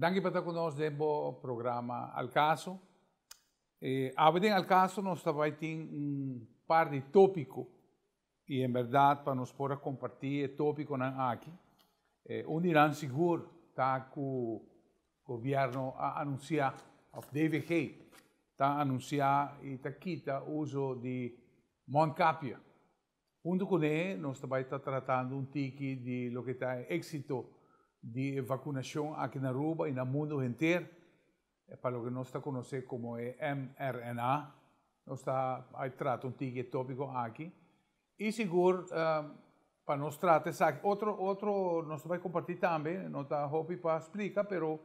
Danki pa ta ku nos den bo programa Al Caso. Awe den Al Caso nos ta bai tin un par di tópiko i en bèrdat pa nos por a kompartí e tópikonan aki. Un di nan sigur ta ku gobièrnu a anunsiá òf DVG ta anunsiá i ta kita uso di mondkapje. Huntu kuné nos ta bai ta tratando un tiki di loke ta e éksito di e vakunashon aki na Aruba i na mundu henter pa loke nos ta konosé komo e mRNA. Nos ta bai trata un tiki e tópiko aki i sigur pa nos trata esaki otro otro nos ta bai kompartí tambe, no ta hopi pa splika pero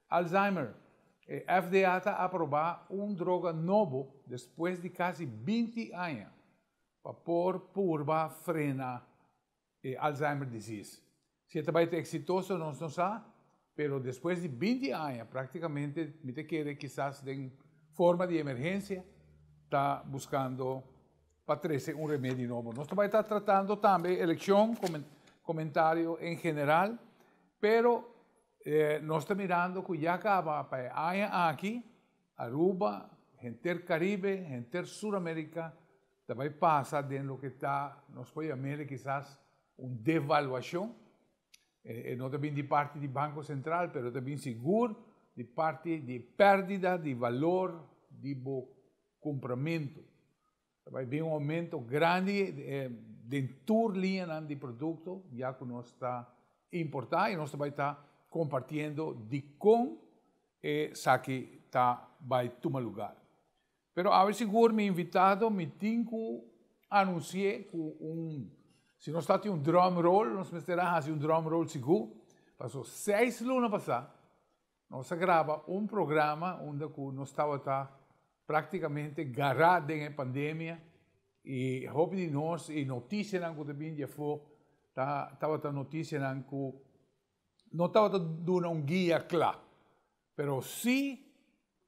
Alzheimer, e FDA ta aprobá un droga nobo despues di kasi 20 aña pa por purba frena e Alzheimer disease. Si e ta bai ta eksitoso nos no sa, pero despues di 20 aña praktikamente mi ta kere kisas den forma di emergensia ta buskando pa trese un remedi nobo. Nos ta bai ta tratando tambe elekshon, komentario en general, pero nos ta mirando ku ya kaba pa e aña aki Aruba, henter Caribe, henter Sur America ta bai pasa den loke ta, nos por yam'e kisas un devaluacion. E no ta bin di parti di Banco Central, pero ta bin sigur di parti di perdida di valor di bo cumpramento. Ta bai bin un aumento grandi den tur liñanan di producto ya cu nos ta importa y nos ta bai ta compartiendo dicon esaki ta bai tuma lugar. Pero awe sigur mi invitado mi tin cu anunci'e cu un, si nos ta tin un drum roll, nos mester a haci un drum roll sigur, paso 6 luna pasa nos a graba un programa unda cu nos tabata practicamente gara den e pandemia y hopi di nos y noticianan cu ta bin di afo ta tabata noticianan cu no tabata duna un guia cla, pero si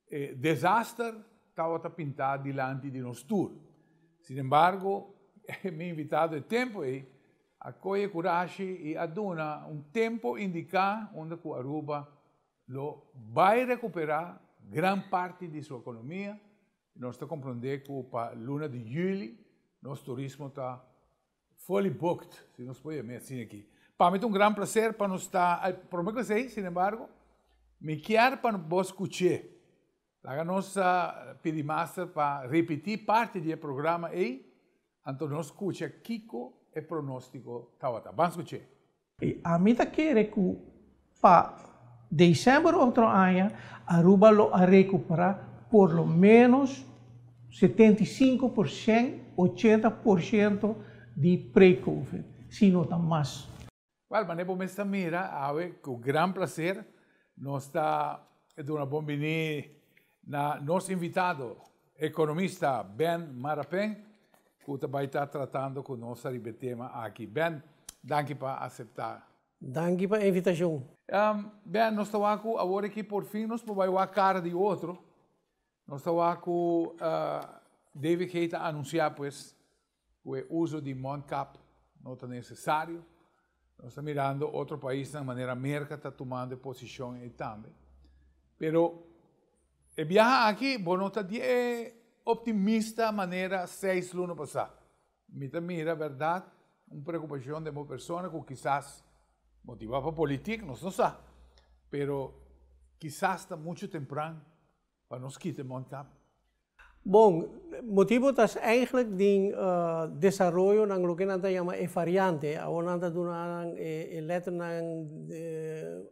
e desaster tabata pintá dilanti di nos tur. Sin embargo, mi invitado e tempo ei a kohe kurashi i a duna un tempo indiká unda ku Aruba lo bai rekuperá gran parti di su ekonomia. Nos ta komprondé ku pa luna di yüli nos turismo ta fully booked, si nos por yam'é asina aki. Pa mi ta un gran placer pa nos ta, prome ku esei, sin embargo, mi kier pa bo skuch'é. Laga nos pidi master pa ripití parti di e programa ei, anto nos skucha kiko e pronóstiko tabata. Ban skuch'é. I ami ta kere ku pa december otro aña Aruba lo a recupera por lo menos 75%, 80% di pre-covid, si no ta mas. Wel, manera bo mes ta mira, awe ku gran placer nos ta duna bon bini na nos invitado, ekonomista Ben Marapin, ku ta bai ta tratando ku nos ariba e tema aki. Ben, danki pa aseptá. Danki pa e invitashon. Ben, nos ta wak ku awor aki por fin nos por bai wak kara di otro. Nos ta wak ku DVG ta anunsiá pues ku e uso di mondkap no ta nesesario. Nos ta mirando otro paisnan manera Merka ta tumando e posishon ei tambe. Pero e biaha aki bo no ta di e optimista manera 6 luna pasá. Mi ta mira bèrdat un preokupashon den bo persona ku kisas motivá pa politik, nos no sa, pero kisas ta muchu tempran pa nos kita e mondkap. Bon, motibo ta eigenlijk den desaroyonan loke nan ta yama e variante. Awor nan ta duna nan e letternan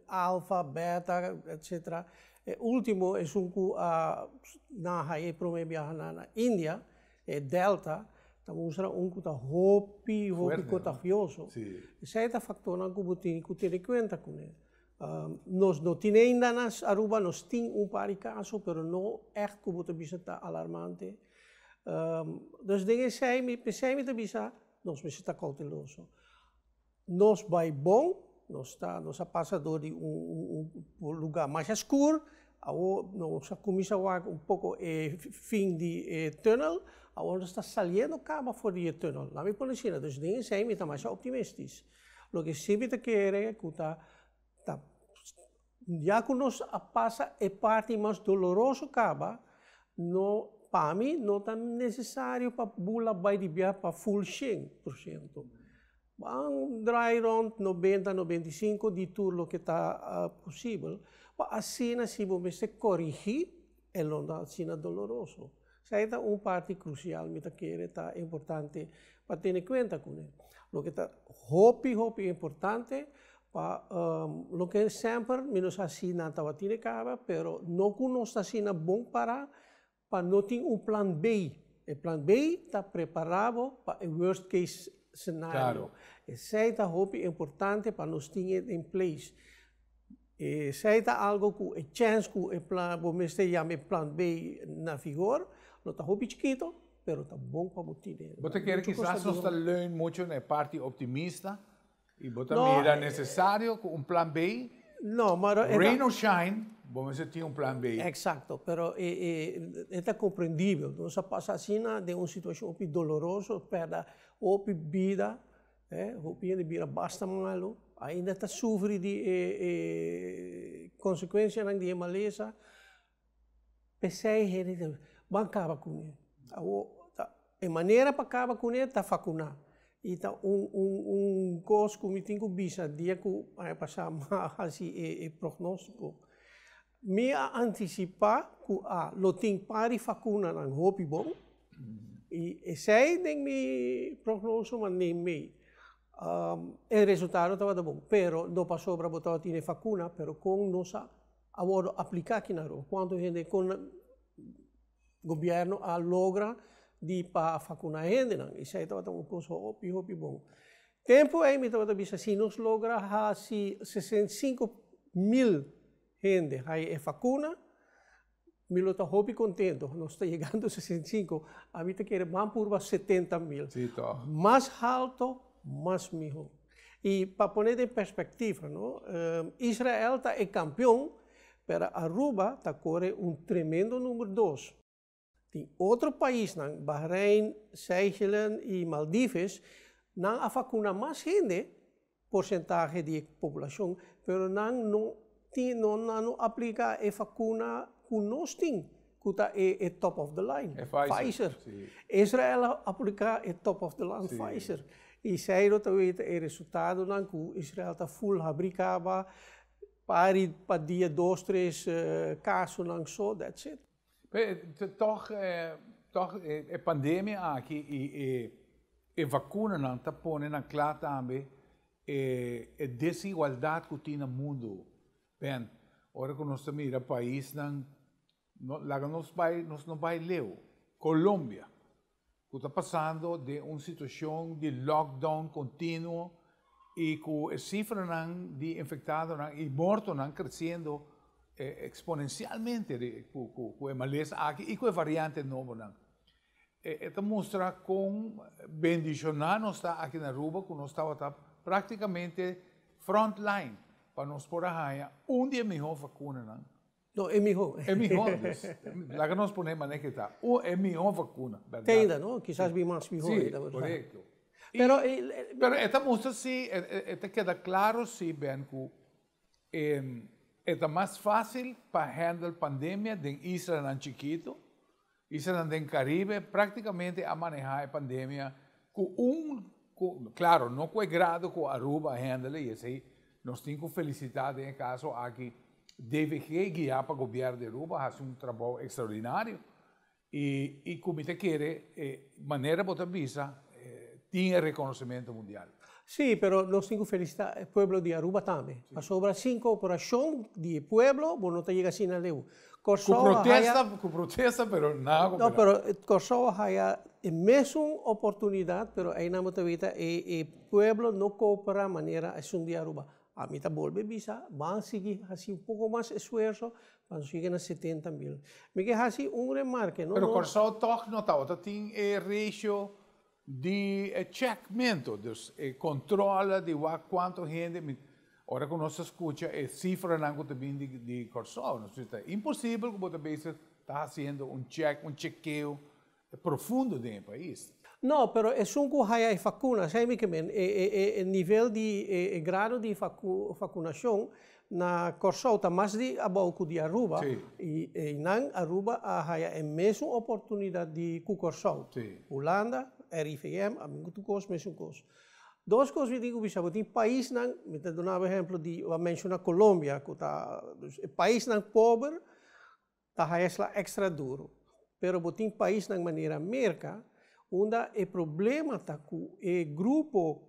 alfa, beta, etcetera. E ultimo esun ku a nan a haya e prome biaha na India, e delta, ta mustra un ku ta hopi, hopi kontagioso. Esei ta faktornan ku bo tin ku tene kuenta kuné. Nos no tin ainda na Aruba, nos tin un par di kaso, pero no ègt ku bo ta bisa ta alarmante. Dus den esei, p'esei mi ta bisa, nos mester ta kouteloso. Nos bai bon, nos ta, nos a pasa dor di un lugá masha skur, awor nos a kuminsá wak un poko e fin di e tùnel, awor nos ta saliendo kaba for di e tùnel. Laat mi pone asina, dus den esei mi ta masha optimistis. Loke si mi ta kere ku ta ta. Ya ku nos a pasa e parti mas doloroso kaba, no, pa mi no ta nesesario pa bula bai di bia pa full 100%. Ban draai rond 90, 95 di tur loke ta posibel, pa asina si bo mester korigí e lo no ta asina doloroso. Esei ta un parti krusial mi ta kere ta importante pa tene kuenta kuné. Loke ta hopi hopi importante pa loke semper mi no sa si nan tabatin e kaba pero no ku nos ta asina bon para pa no tin un plan B. E plan B ta prepara bo pa e worst case scenario. Esei ta hopi importante pa nos tin e in place. Esei ta algo ku e chèns ku e plan bo mester yama e plan B na vigor lo ta hopi chikito, pero ta bon pa bo tine. Bo ta kere kisas nos ta leun mucho na e parti optimista i bo ta mira nesesario ku un plan B? No, maro e ta. Rain or shine, bo mester tin un plan B. Exacto, pero e ta comprendibel. Nos a pasa asina den un situacion hopi doloroso, perda hopi bida. Hopi hende bira basta malu, ainda ta sufri di e konsekuensianan di e malesa. P'esei hende ta ban kaba kuné. Awor ta e manera pa kaba kuné ta vakuná. I ta un un un kos ku mi tin ku bisa dia ku aña pasá mi a hasi e prognóstiko. Mi a antisipá ku a lo tin par di vakunanan hopi bon i esei den mi prognoso ma neem mee. E resultado tabata bon, pero no pasobra bo tabatin e vakuna, pero kon nos a a wòrdu apliká aki na Aruba, kuantu hende kon gobièrnu a logra di pa vakuná hendenan. Esei tabata un kos hopi hopi bon. Tempu ei mi tabata bisa si nos logra hasi 65.000 hende haya e vakuna, mi lo ta hopi kontento. Nos ta yegando 65, ami ta kere ban purba 70.000. Sí, tòg. Mas halto, mas mihó. I pa pone den perspektiva, no, Israel ta e kampion, pero Aruba ta kore un tremendo number dos. Tin otro paisnan, Bahrein, Seychellen i Maldives, nan a vakuna mas hende, porsentahe di e poblashon, pero nan no tin, no nan no aplika e vakuna ku nos tin, ku ta e e top of the line, E Pfizer. Pfizer. Israel a aplika e top of the line Pfizer. I esei lo ta weta e resultadonan ku Israel ta full habri kaba, pari pa dia dos tres kasonan so, that's it. Tòg tòg e pandemia aki i e vakunanan ta pone na kla tambe e desigualdat ku tin na mundu. Ben, ora ku nos ta mira paisnan, laga nos bai, nos no bai leu, Colombia, ku ta pasando den un situashon di lockdown kontinuo i ku e sifranan di infektadonan i mortonan kresiendo eksponensialmente ku e malesa aki i ku e variante nobonan. E ta mustra kon bendishoná nos ta aki na Aruba ku nos tabata praktikamente frontline pa nos por a haña un di e mihó vakunanan. No, e mihó. E mihó, dus. Laga nos pone manera ke ta. Un, e mihó vakuna, bèrdat. Te ainda, no? Kisas bin mas mihó ainda, bèrdat. Sí, korekto. Pero. Pero e ta mustra si, e ta keda klaro si, Ben, ku e ta mas fásil pa handle pandemia den islanan chikitu. Islanan den Karibe práktikamente a manehá e pandemia ku un, ku, klaro, no ku e grado ku Aruba a handle i esei nos tin ku felisitá den e kaso aki DVG guiá pa gobièrnu di Aruba a hasi un trabou ekstraordinario i i ku mi ta kere e manera bo ta bisa tin e rekonosementu mundial. Sí, pero nos tin ku felisitá e pueblo di Aruba tambe, pasobra sin kooperashon di e pueblo bo no ta yega asina leu. Ku protesta, ku protesta pero nada ku. No, pero Kòrsou a haya e mesun oportunidat, pero einan bo ta weta e e pueblo no kooperá manera esun di Aruba. Ami ta bolbe bisa, ban sigui hasi un poko mas esfuerso pa nos yega na 70.000. Mi ke hasi un remarke, no? Pero Kòrsou tòg no tabata tin e ratio di e checkmento, dus e controle di wak cuanto hende, mi, ora cu nos ta scucha e cifranan cu ta bin di di Corsou, nos bisa ta imposibel cu bo ta bezig ta haciendo un check, un chekeo profundo den e pais. No, pero esun cu haya e vacuna, esey mi ke men, e e e nivel di e grado di vacunacion. Na Kòrsou ta mas di abou ku di Aruba i einan Aruba a haya e mesun oportunidat di ku Kòrsou. Hulanda, RIVM, a bin ku tur kos mesun kos. Dos kos mi tin ku bisa bo, tin paisnan, mi ta duna bo ehemplo di, bo a menshona Colombia ku ta e paisnan pober ta haya esla extra duro. Pero bo tin paisnan manera Merka unda e problema ta ku e grupo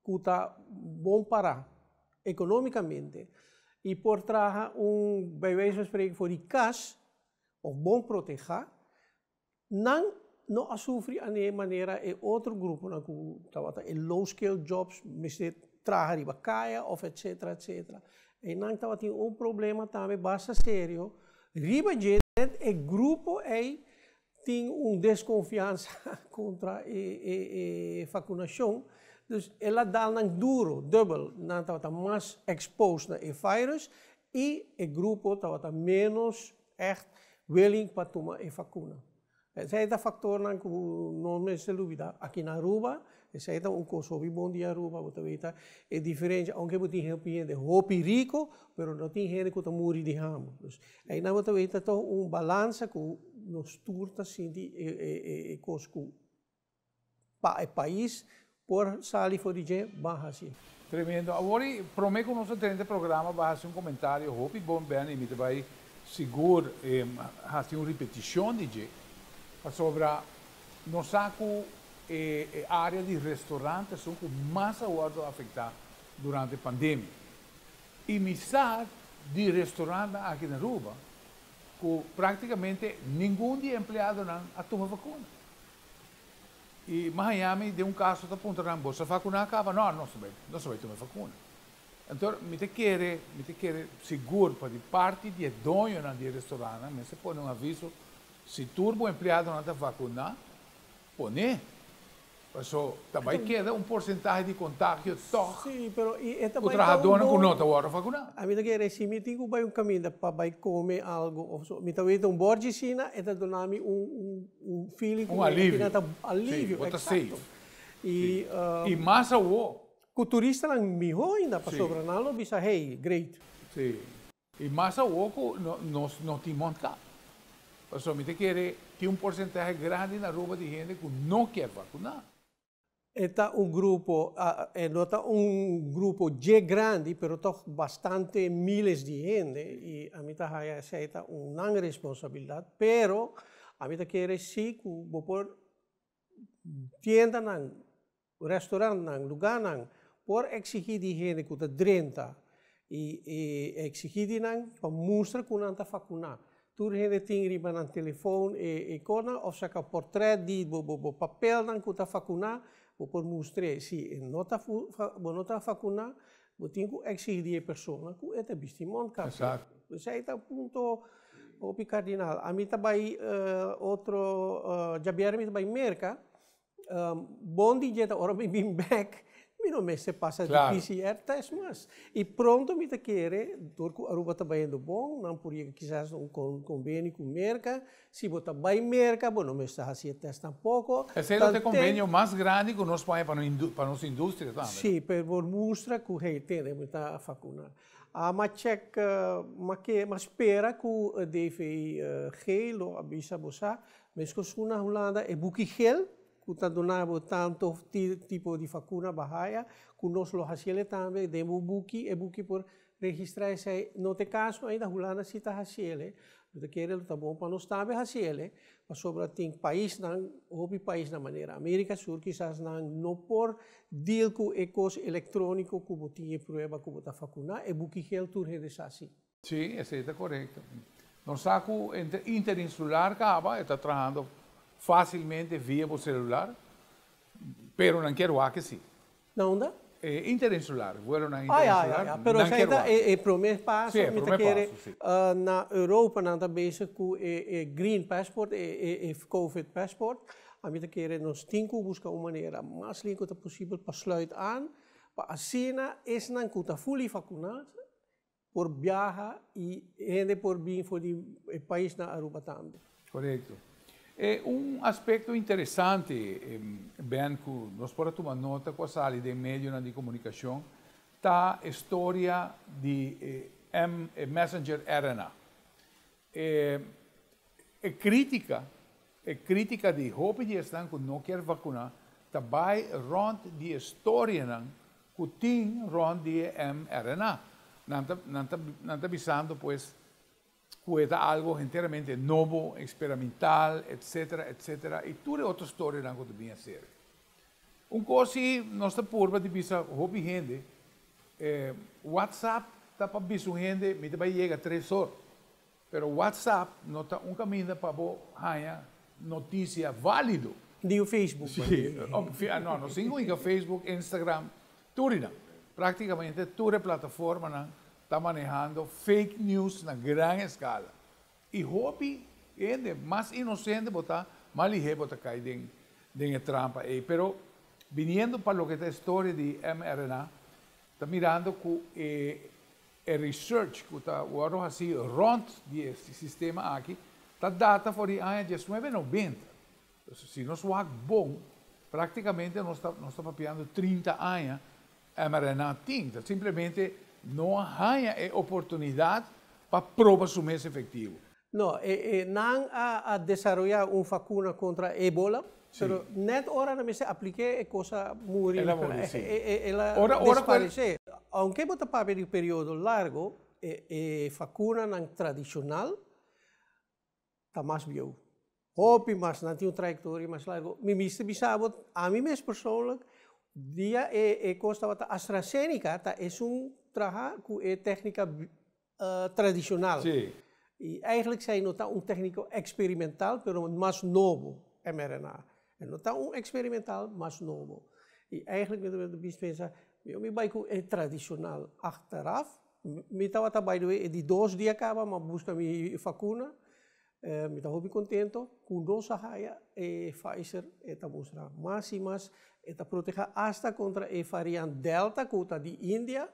ku ta bon pará ekonómikamente i por traha un, bij wijze van spreken, for di kas òf bon protehá, nan no a sufri ane manera e otro gruponan ku tabata e low skill jobs mester traha riba kaya òf etsetera etsetera. Einan tabatin un problema tambe basta serio riba dje net e grupo ei Tin un desconfiansa contra e vacunacion, dus el a dal nan duro, dubbel, nan tabata mas exposed na e virus y e grupo tabata menos echt willing pa tuma e vacuna. Esey ta factornan cu no mester lubida. Aki na Aruba, esey ta un cos hopi bon di Aruba, bo ta weta e diferencia, aunke bo tin hopi hende hopi rico, pero no tin hende cu ta muri di hamber. Dus Einan bo ta weta toch un balansa ku nos tur ta sinti e kos ku pa e pais por sali for di dje ban hasi. Tremendo. Awor i prome ku nos a drenta e programa bo a hasi un komentario hopi bon Ben i mi ta bai sigur hasi un ripetishon di dje pasobra nos sa ku e area di restaurant esun ku mas a wòrdu afektá durante pandemia. I mi sa di restaurantnan aki na Aruba cu practicamente ningun di e empleadonan a tuma vacuna. I Miami den un caso ta puntra nan, bo sa vacuna caba? No, nos ta bay, nos ta bay tuma e vacuna. Anto mi ta kere, mi ta kere sigur pa di parti di e doñonan di e restaurantnan mester pone un aviso, si tur bo empleadonan ta vacuna, pone. Paso ta bai keda un porsentahe di kontagio tòg Sí, pero i e ta ku bai ta un trahadónan ku bon. no ta wòrdu vakuná. Ami ta kere si mi tin ku bai un kaminda pa bai kome algu òf so, mi ta weta un bòrchi asina, e ta duna mi un un un feeling Un ku e alivio. akina ta Sí, alivio, bo ta eksakto. safe. I Sí. I mas awó. Ku turistanan mihó ainda Sí. pasobra nan lo bisa hey, great. Sí. I mas awor ku nos no tin mondkap. Pasobra mi ta kere tin un porsentahe grandi na Aruba di hende ku no kier vakuná. E ta un grupo, e no ta un grupo dje grandi, pero tòg bastante miles di hende i ami ta haya esei ta un nan responsabilidat. Pero ami ta kere si ku bo por tiendanan, Restaurantnan, lugánan por eksigí di hende ku ta drenta i eksigí di nan pa mustra ku nan ta vakuná. Tur hende tin riba nan telefon e kosnan òf saka portrèt di bo bo papelnan ku ta vakuná, bo por mustr'é. Si e no ta bo no ta vakuná, bo tin ku eksigí di e persona ku e ta bisti mondkapje. Esei ta un punto hopi kardinal. Ami ta bai otro djabièrnè mi ta bai Merka. Bon di dje ta ora mi bin bek, mi no mester pasa di PCR test mas. I pronto mi ta kere, dor ku Aruba ta bayendo bon, nan por yega kisas na un konvenio ku Merka. Si bo ta bai Merka, bo no mester hasi e test tampoko. Esei lo ta e konvenio mas grandi ku nos pone pa nos industria tambe. Si, pero por mustra ku hey, tende, mi ta vakuna. A check, m'a ke, m'a spera ku DVG lo a bisa bo sa. Meskos ku na Hulanda e buki gel ku ta duna bo tanto tipo di vakuna bo haya, ku nos lo hasiel tambe den bo buki, e buki por registra esei. No ta e kaso ainda, Hulanda si ta hasiel. Mi ta kere lo ta bon pa nos tambe hasiel, pasobra tin paisnan, hopi paisnan manera Amerika Sur kisas nan no por deal ku e kos elektroniko ku bo tin e prueba ku bo ta vakuna, e buki gel tur hende sa si. Sí, esei ta korekto. Nos sa ku interinsular kaba e ta trahando fásilmente via bo selular, pero nan kier wak sí. Na unda? E interinsular, vuelonan Ah, ya, interinsular, ya, ya. Pero nan esei kier ta wak. e promé paso. Sí, e Mi ta promé kere paso, sí. na Europa nan ta bezig ku e green passport, e covid passport. Ami ta kere nos tin ku buska un manera mas lin ku ta posibel pa sluit aan, pa asina esnan ku ta fully vakuná Por biaha y hende por bin for di e pais na Aruba tambe. Corecto. E un aspecto interesante, Ben, cu nos por a tuma nota cu a sali den medionan di comunicacion, Ta e storia di e M, e messenger RNA. E critica di hopi di esnan cu no kier vacuna ta bay rond di historianan cu tin rond di mRNA. Nan ta bisando, pues, cu ta algo enteramente nobo, experimental, etc., etc. Y tur otro historianan cu ta bin ser. Un cos si nos ta purba di bisa hopi hende, WhatsApp ta pa bisa un hende, mi ta bay yega 3 or. Pero WhatsApp no ta un caminda pa bo haya noticia valido. Di Facebook. Si, no, sin cu Facebook, Instagram, tur nan. Practicamente tur plataformanan ta manehando fake news na gran escala. Y hopi hende mas inocente bo ta, mas lihe bo ta cay den trampa. E, pero biniendo pa loke ta e historia di mRNA, ta mirando cu e research cu ta awor asina rond di e sistema aki, ta data for di aña 1990. Anto, si nos wak bon, practicamente nos ta papiando 30 aña mRNA tin, simplemente no a e oportunidad pa proba su mes efectivo. No, nan a desaroya un vacuna contra ebola, pero net ora nan mester aplica e cos a muri. El a muri, si. El a Ora desaparece. Aunke bo ta papia di periodo largo, e vacunanan tradicional ta mas bieu. Hopi mas, nan tin un trayectoria mas largo. Mi mester bisa bo, ami mes persoonlijk, dia e cos tabata AstraZeneca, ta e un traha cu e tecnica tradicional. Y eigenlijk esey no ta un tecnica experimental, pero mas nobo, mRNA. E no ta un experimental, mas nobo. Y eigenlijk mi ta pensa, mi bay cu e tradicional achteraf. Mi tabata, by the way, di 2 dia caba, m'a busca mi vacuna. Mi ta hopi contento cu nos a haya e Pfizer, ta mustra mas y mas, ta proteha hasta contra e variante Delta, cu ta di India,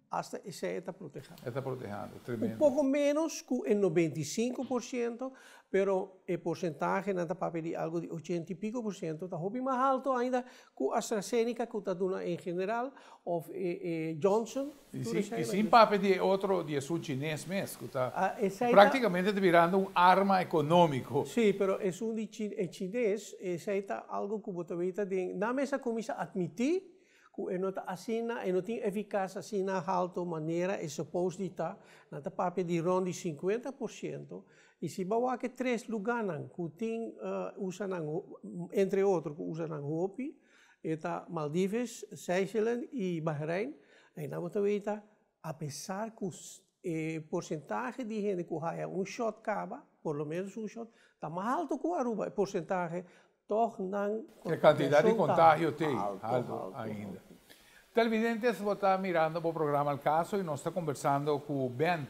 hasta esey ta proteha. Ta protehando, tremendo. Un poco menos cu e 95%, pero e porcentahe nan ta papia di algo di 80 y pico por ciento, ta hopi mas halto ainda cu AstraZeneca, cu ta duna en general, of Johnson. Y sin papia di otro, di esun chines mes, cu ta Ah, esey practicamente birando un arma economico. Si, pero esun di chines, esey ta algo cu bo ta den, nan mes a cuminsa admiti cu e no ta asina, e no tin eficacia asina halto manera e supposed di ta, nan ta papia di rond di 50%, y si bo wak e tres lugarnan cu tin usa nan, entre otro, cu usa nan hopi, ta Maldives, Seychelles y Bahrein, y nan bo ta weta, apesar cu e porcentahe di hende cu haya un shot caba, por lo menos un shot, ta mas halto cu Aruba, e porcentahe toch nan E cantidad di contagio tin halto, halto halto, ainda. Halto. Televidentes, bo ta mirando e programa Al Caso y nos ta combersando cu Ben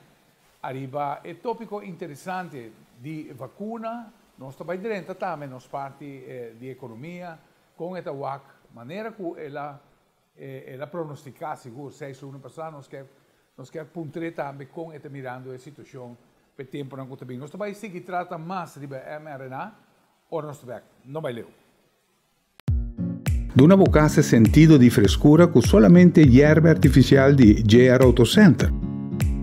ariba e topico interesante di vacuna. Nos ta bay drenta tambe nos parti di economia, cu e wak, manera cu el a pronostica sigur 6 luna pasa, nos kier puntr'e tambe con e ta mirando e situacion pa temponan cu tambe. Nos ta bay sigui trata mas riba mRNA, ora nos back, no bay leu. Duna bo cas sentido di frescura cu solamente yerba artificial di JR Auto Center.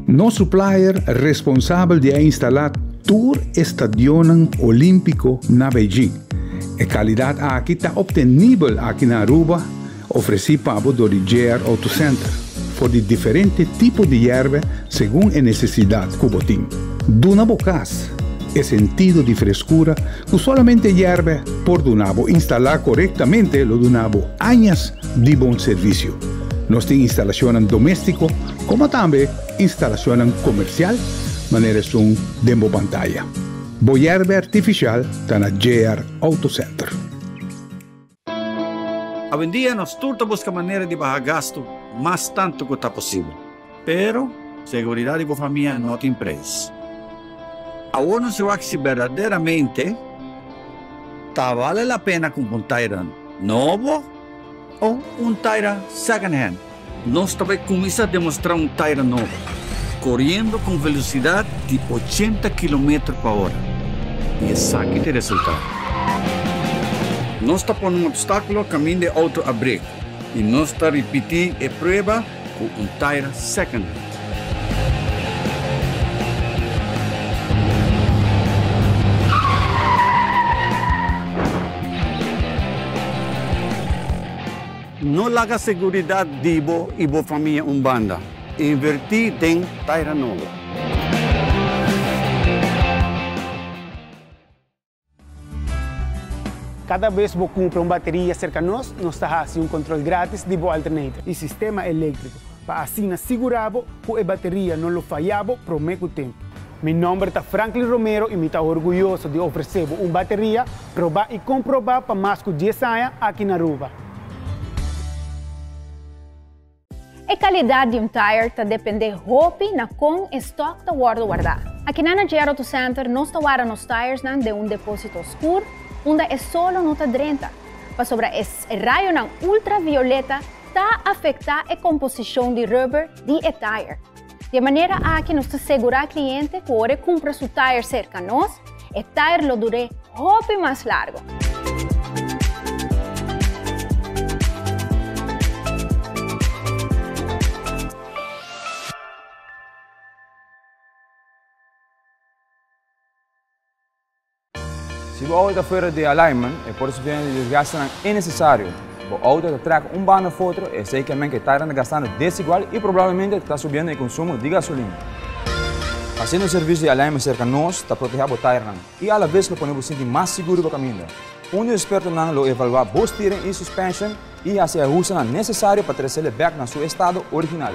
Nos supplier responsabel di instala tur stadion olimpico na Beijing. E calidad aki ta obtenibel aki na Aruba, ofreci pa JR Auto Center, pa diferente tipo di yerba segun e necesidad cu bo tin. Duna bo cas e sentido di frescura cu solamente yerba por duna bo. Instala corectamente lo duna bo aña di bon servicio. Nos tin instalacion domestico, como tambe instalacion comercial, manera esun den bo pantaya. Bo yerba artificial ta na JR Auto Center. Awendia nos tur ta busca manera di baha gasto mas tanto cu ta posibel. Pero, seguridad di famia no tin prijs. Awor nos ta si berdaderamente ta vale la pena cumpra un tire nobo of un tire second hand. Nos ta bay cuminsa demostra un tire nobo, coriendo cu velocidad di 80 km pa ora. Y esaki ta e resultado. Nos ta pone un obstaculo caminda auto a brake y nos ta ripiti e prueba. ku un taira second hand. No laga seguridat di bo i bo famia un banda. Invertí den taira nobo. Kada bes bo kumpra un bateria serka nos, nos ta hasi un kontrol gratis di bo alternator i sistema eléktriko pa asina sigurá bo ku e bateria no lo fayá bo promé ku tempu. Mi nòmber ta Franklin Romero i mi ta orguyoso di ofresé bo un bateria probá i komprobá pa mas ku dies aña aki na Aruba. E kalidat di un tire ta dependé hopi na kon e stòk ta wòrdu wardá. Akinan na JR Auto Center nos ta warda nos tiresnan den un depósito skur unda e solo no ta drenta, pasobra e rayonan ultravioleta ta afektá e komposishon di rubber di e tire. Di e manera aki nos ta segurá kliente ku ora e kumpra su tire serka nos, e tire lo dur'é hopi mas largu. Si bo auto ta fuera di alignment, e por sufriendo di desgastenan innecesario. Bo auto ta trek un banda of otro, esey ke men ke tairan ta gastando desigual y probablemente ta subiendo e consumo di gasolina. Haciendo servicio di alignment cerca nos ta proteha bo tairnan y a la vez lo pone bo sinti mas sigur riba caminda. Un di expertonan lo evalua bo steering y suspension y haci e ahustenan necesario pa trecele bek na su estado original.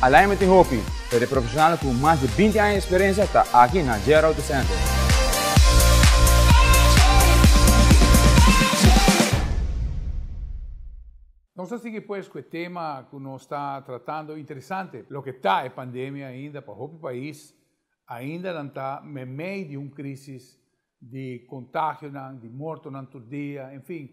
Alignment tin hopi, pero e profesionalnan cu mas di binti aña di experiencia ta aki na JR Auto Center. Nos ta sigui pues cu e tema cu nos ta tratando interesante, loke ta e pandemia ainda pa hopi pais, ainda nan ta memey di un crisis di contagionan, di mortonan tur dia, en fin.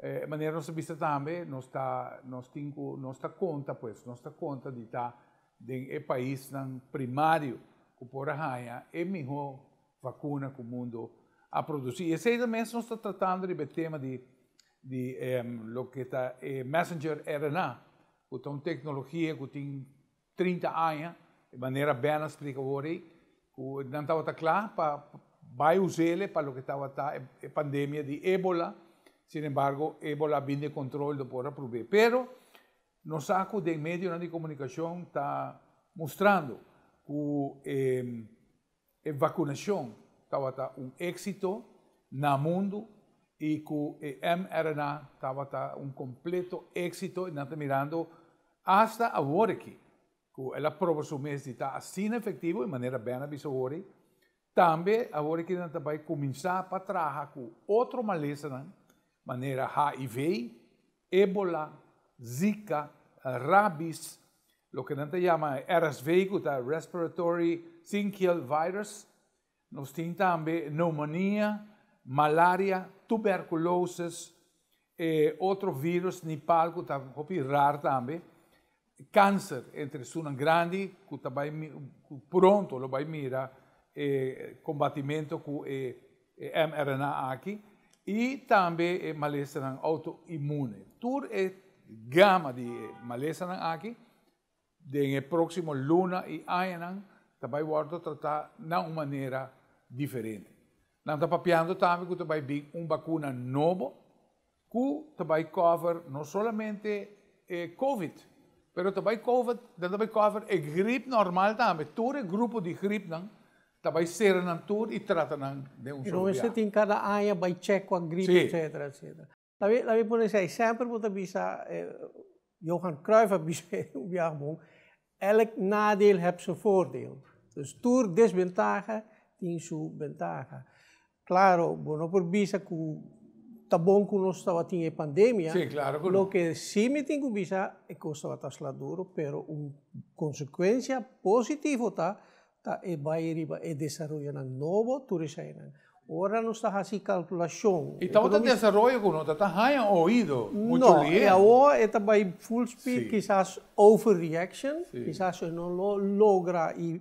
E manera nos ta bisa tambe, nos ta, nos tin cu, nos ta conta pues, nos ta conta di ta den e paisnan primario cu por a haña e miho vacuna cu mundo a produci. Y esey ta mes nos ta tratando riba e tema di, di loke ta e messenger RNA, cu ta un tecnologia cu tin 30 aña, e manera Ben a splica awor ei, cu nan tabata cla pa bai us'ele pa loke tabata e pandemia di Ebola, sin embargo Ebola a bin den control no por a prob'é. Pero nos sa cu den medionan di comunicacion ta mustrando cu e e vacunacion tabata un exito na mundo y cu e mRNA tabata un completo exito y nan ta mirando hasta awor aki cu el a proba su mes di ta asina efectivo y manera Ben a bisa awor ey, tambe awor aki nan ta bay cuminsa pa traha cu otro malesanan manera HIV, Ebola, Zika, Rabies, loke nan ta yama e RSV ku ta Respiratory Syncytial Virus. Nos tin tambe pneumonia, malaria, tuberculosis, e otro virus nipal ku ta hopi rar tambe, kanser entre esunnan grandi ku ta bai ku pronto lo bai mira e kombatimento ku e mRNA aki i tambe e malesanan outoimmune. Tur e gama di e malesanan aki den e próksimo luna i añanan ta bai wòrdu tratá na un manera diferente. Nan ta papiando tambe ku ta bai bin un bakuna nobo Ku ta bai cover no solamente e covid, pero ta bai cover, nan ta bai cover e grip normal tambe. Tur e grupo di gripnan ta bai sera nan tur i trata nan den un I solo no mester biaha. tin kada aña bai check kua grip etcetera etcetera. Labi labi pone esei, semper bo ta bisa Johan Cruijff a bisa un biaha bon, elk nadeel heb zijn voordeel. Dus tur desbentaha tin su bentaha. Claro, bo no por bisa cu ta bon cu nos tabatin e pandemia. Sí, claro cu no. Loke sí mi tin cu bisa, e cos tabata sla duro, pero un consecuencia positivo ta, ta e bai riba e desaroyonan nobo, tur eseinan. Ora nos ta haci calculacion. Y tabata desaroyo cu no ta ta haña oido mucho No, lien. e awor e ta bai full speed, Sí. kisas overreaction, Sí. kisas e no lo logra y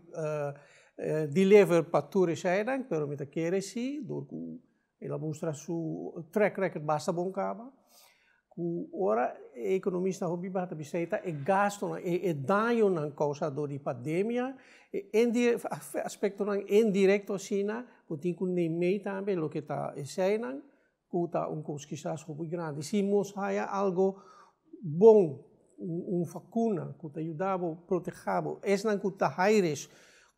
Deliver pa tur eseinan, pero mi ta kere si, dor ku el a mustra su track record basta bon kaba. Ku ora e ekonomista hopi baha ta bisa e ta e gastonan, e dañonan kousa dor di pandemia, e aspektonan indirekto asina ku tin ku neem'é tambe loke ta eseinan ku ta un kos kisas hopi grandi. Si nos haya algo bon, un vakuna ku ta yuda bo proteha bo, esnan ku ta high risk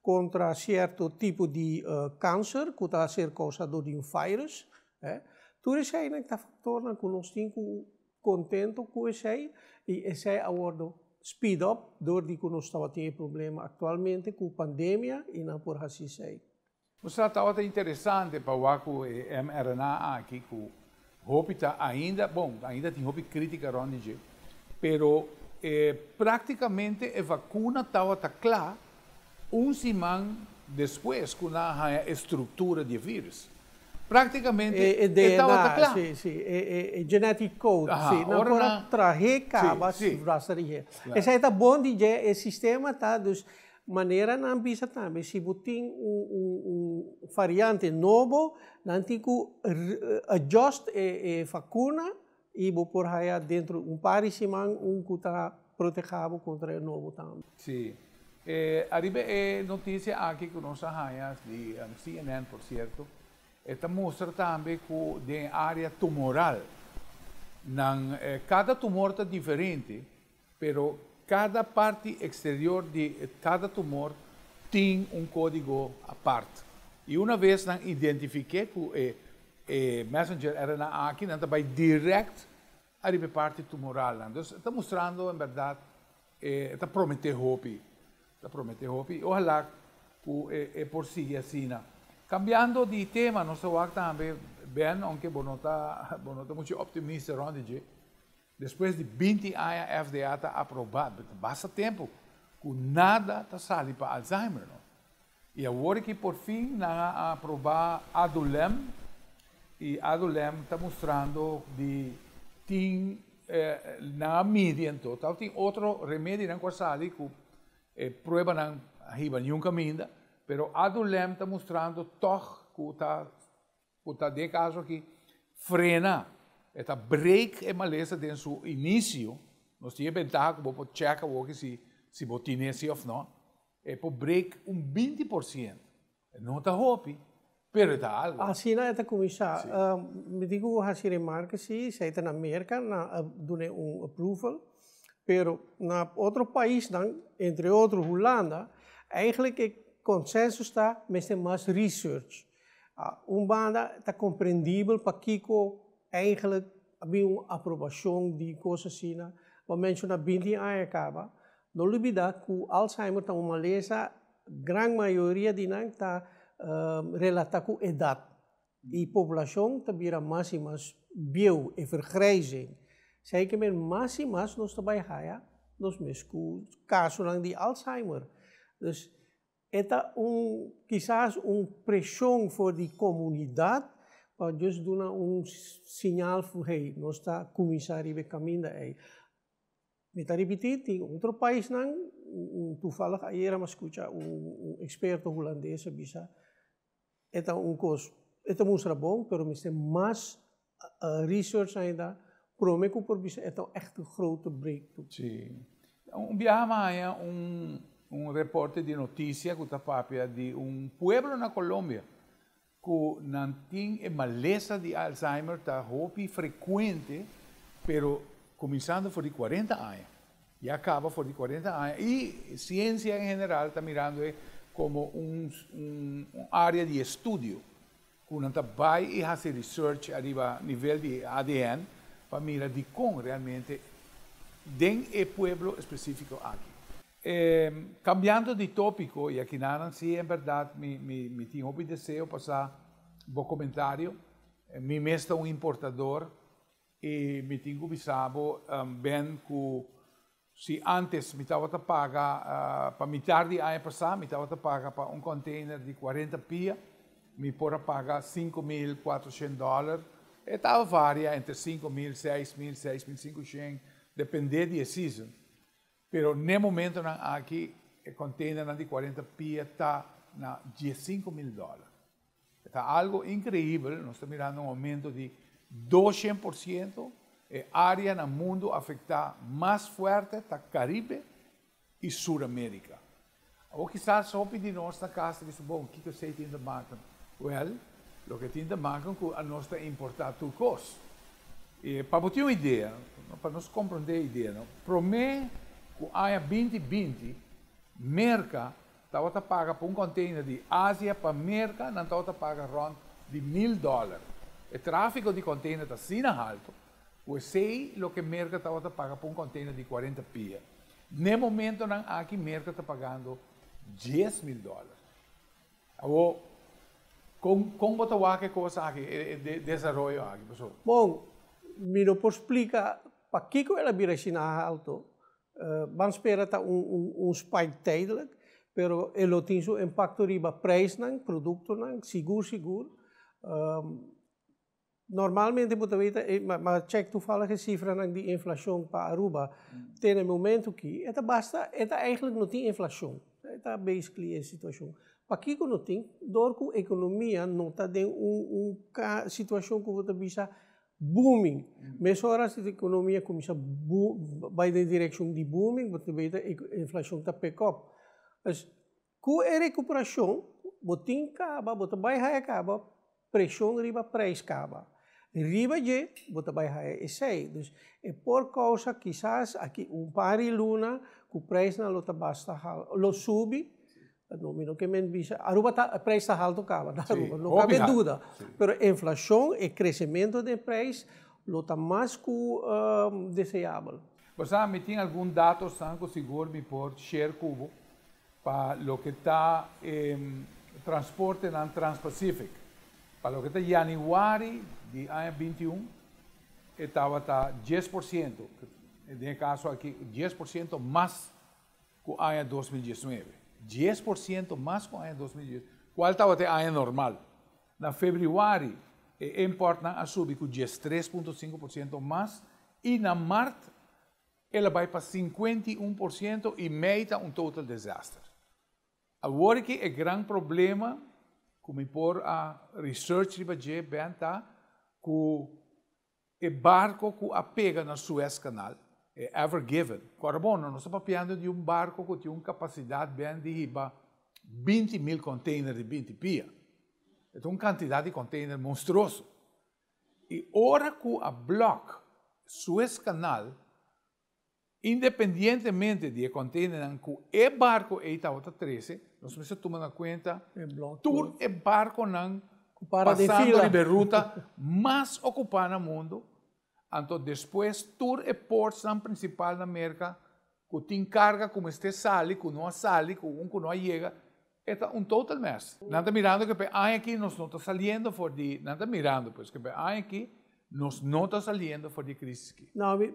kontra sierto tipo di kanser ku ta ser kousa dor di un virus, tur eseinan ta faktornan ku nos tin ku kontento ku esei i esei a wòrdu speed up dor di ku nos tabatin e problema aktualmente ku pandemia i nan por hasi esei. Bo tabata interesante pa wak ku e mRNA aki ku hopi ta ainda, bon, ainda tin hopi krítika rònt di dje, pero práktikamente e vakuna tabata kla un siman despues ku nan a haña e struktura di e vírùs. Práktikamente e e tabata kla. Si, si, e genetic code, si. Nan por a trahe kaba basta di dje. Esei ta bon di dje, e sistema ta dus manera nan bisa tambe, si bo tin un variante nobo, nan tin ku adjust e vakuna i bo por haya dentro un par di siman un ku ta proteha bo kontra e nobo tambe. Si. Ariba e notisia aki ku nos a haña di CNN por sierto, e ta mustra tambe ku den área tumoral nan kada tumor ta diferente, pero kada parti eksterior di kada tumor tin un kódigo apart. I una bes nan identifiké ku e e messenger RNA aki, nan ta bai dirèkt ariba e parti tumoralnan. Dus e ta mustrando en bèrdat e ta prometé hopi, ta prometé hopi i ohalá ku e por sigui asina. Kambiando di tema nos ta wak tambe Ben, ounke bo no ta bo no ta muchu optimista rònt di dje, despues di 20 aña FDA ta aprobá, basta tempu ku nada ta sali pa Alzheimer no. I awor aki por fin nan a aprobá Adulem i Adulem ta mustrando di tin nan a midi anto tabatin otro remedinan ku a sali ku e pruebanan a hiba niun kaminda, pero Adulem ta mustrando tòg ku ta ku ta den e kaso aki frena, e ta break e malesa den su inisio. Nos tin e bentaha ku bo por chèk awor si si bo tine si òf nò. E por break un 20%. No ta hopi, pero e ta algu. Asina e ta kuminsá. Mi tin ku hasi remarke si, esei ta na Merka, nan a dun'é un approval, pero na otro paisnan, entre otro Hulanda, eigenlijk e consensus ta mester mas research. Un banda ta komprendibel pakiko eigenlijk a bin un aprobashon di kos asina, bo a menshoná 20 aña kaba. No lubidá ku Alzheimer ta un malesa, gran mayoria di nan ta relatá ku edat i poblashon ta bira mas i mas bieu, e vergrijzing. Esei ke men mas i mas nos ta bai haya nos mes ku kasonan di Alzheimer. Dus e ta un kisas un preshon for di komunidat pa just duna un siñal fu hey, nos ta kuminsá riba e kaminda ei. Mi ta ripití, tin otro paisnan, toevallig ayera mi a skucha un eksperto hulandes a bisa, e ta un kos, e ta mustra bon, pero mester mas research ainda prome ku por bisa e ta un ègt grote breakthrough. Sí. Un biaha mi a haña un reporte di notisia ku ta papia di un pueblo na Colombia ku nan tin e malesa di Alzheimer ta hopi frekuente, pero kuminsando for di 40 aña. Ya kaba for di 40 aña i siensia en general ta mirando e komo un área di estudio ku nan ta bai i hasi research ariba nivel di ADN pa mira dikon realmente den e pueblo espesífiko aki. Kambiando di tópiko, i akinanan si en bèrdat mi tin hopi deseo pa sa bo komentario. Mi mes ta un importador i mi tin ku bisa bo, Ben, ku si ántes mi tabata paga, pa mitar di aña pasá mi tabata paga pa un kònteiner di 40 pia, mi por a paga 5400 dòler. E tabata varia entre 5000, 6000, 6500, dependé di e season. Pero n'e momentonan aki e containernan di 40 pia ta na 15.000 dòler. E ta algo inkreibel, nos ta mirando un oumento di 200%. E área na mundu afektá mas fuerte ta Karibe i Sur Amérika. Awor kisas hopi di nos na kas ta bisa, bon, kiko esei tin ta maka? Wèl, loke tin ta maka ku anos ta importá tur kos. I pa bo tin un idea, pa nos komprondé e idea, no, promé ku aña 2020, Merka tabata paga pa un kònteiner di Asia pa Merka, nan tabata paga rònt di 1000 dòler. E tráfiko di kònteiner ta asina haltu ku esei loke Merka tabata paga pa un kònteiner di 40 pia. Na e momentonan aki Merka ta pagando 10.000 dòler. Awor, kon bo ta wak e kos aki, e desaroyo aki, profesor? Bon, mi no por splika pakiko el a bira asina haltu. Ban spera ta un spike tijdelijk, pero e lo tin su impakto riba prijsnan, produktonan, sigur sigur. Normalmente bo ta weta, m'a check toevallig e sifranan di inflashon pa Aruba. Te na e momento aki, e ta basta, e ta eigenlijk no tin inflashon. E ta basically e situashon. Pakiko no tin? Dor ku ekonomia no ta den un situashon ku bo ta bisa booming. Mesora si ekonomia kuminsá bai den direkshon di booming, bo ta weta inflashon ta pick up. Dus ku e rekuperashon, bo tin kaba, bo ta bai haya kaba preshon riba prijs kaba. Riba dje, bo ta bai haya esei. Dus e por kousa kisas aki un par di luna ku prijsnan lo ta basta lo subi. No, mi no ke men bisa, Aruba ta, prijs ta haltu kaba na Aruba, no kabe duda. Pero inflashon, e kresementu den prijs lo ta mas ku deseabel. Bo sa, mi tin algun datonan ku sigur mi por share ku bo pa loke ta transportenan Trans-Pacific. Pa loke ta yanüari di aña 21, e tabata 10%, den e kaso aki 10% mas ku aña 2019. 10% mas ku aña 2019, kual tabata e aña normal. Na febrüari, e importnan a subi ku 13,5% mas i na mart el a bai pa 51% i mei ta un total disaster. Awor ku e gran problema, ku mi por a research riba dje ben ta, ku e barko ku a pega na Suez Canal, e Ever Given. Awor bon, nos ta papiando di un barko ku tin un kapasidat ben di hiba 20 mil container di 20 pia. E un kantidat di container monstruoso. I ora ku a block Suez Canal, independientemente di e container ku e barko ei tabata trese, nos mester tuma na kuenta tur e barkonan para den pasando fila. Riba ruta mas okupá na mundu, anto despues tur e portnan prinsipal na Amérika, ku tin karga ku mester sali, ku no a sali, ku un ku no a yega, e ta un total mess. Nan ta mirando ku e aña aki nos no ta saliendo for di, nan ta mirando pues ku e aña aki nos no ta saliendo for di krísis aki. No, mi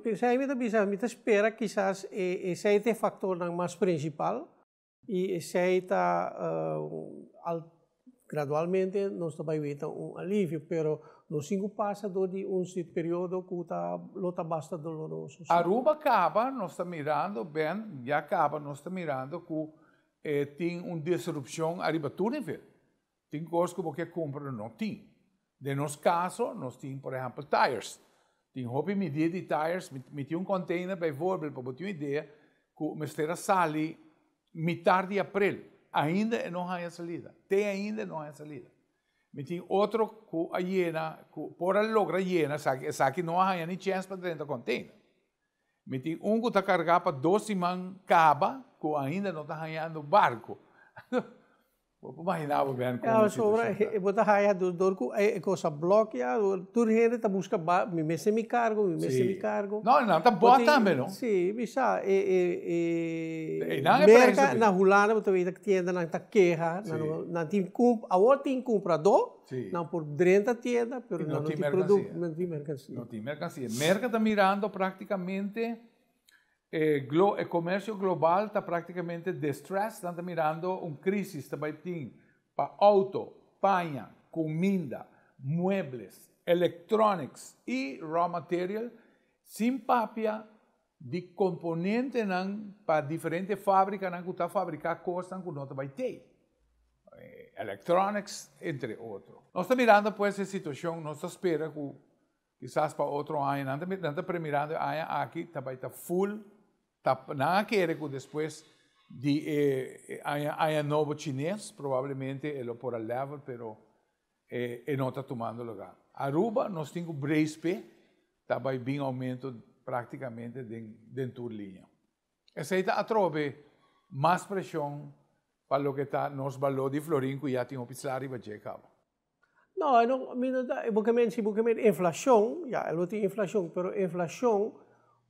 ta bisa, mi ta spera kisas esei ta e faktornan mas prinsipal i esei ta gradualmente nos ta bai weta un alivio, pero nos tin ku pasa dor di un periodo ku ta lo ta basta doloroso. Sí. Aruba kaba, nos ta mirando, ben, ya kaba, nos ta mirando ku tin un disrupshon ariba tur nivel. Tin kos ku bo ke kumpra, no tin. Den nos kaso, nos tin, por ehèmpel, tires. Tin hopi midí di tires, mi tin un container, bijvoorbeeld, pa bo tin un idea, ku mester a sali mitar di aprel. Ainda e no a salida. Te ainda no a salida. Mi tin otro ku a yena, ku por a logra yena, esaki no a ni chèns pa drenta container. Mi tin un ku ta kargá pa 2 siman kaba, ku ainda no ta hañando barko. Bo por imaginá ben kon Ja, e sobra, situashon ta. Bo ta haya dor ku e kos a blòkia, tur hende ta buska ba, mi mester mi kargo, mi mester mi kargo. No, nan ta bòt tambe, no? Sí, bisa, e E nan e Merka, prijs na Hulanda, bo ta weta tiendanan ta keha, nan tin awor tin kumpradó, nan por drenta tienda, pero I nan no no tin tin produkto, merkansia. No tin merkansia. No tin merkansia. Merka ta mirando práktikamente e komersio global ta práktikamente distressed, ta mirando un krísis tambe tin pa outo, paña, kuminda, muebles, electronics i raw material, sin papia di komponentenan pa diferente fábrikanan ku ta fabriká kosnan ku no ta bai tin. Electronics, entre otro. Nos ta mirando pues e situashon, nos ta spera ku Kisas pa otro aña, nan ta nan ta premirando e aña aki ta bai ta full, ta nan a kere ku despues di e aña aña nobo chines probablemente e lo por a level pero e e no ta tumando lugar. Aruba nos tin ku brace p'e, ta bai bin aumento praktikamente den den tur liña. Esei ta atrobe mas preshon pa loke ta nos balor di florin ku ya tin hopi sla riba dje kaba. No, e no, mi no ta, bo ke men, si bo ke men inflacion, ya, lo tin inflacion, pero inflacion,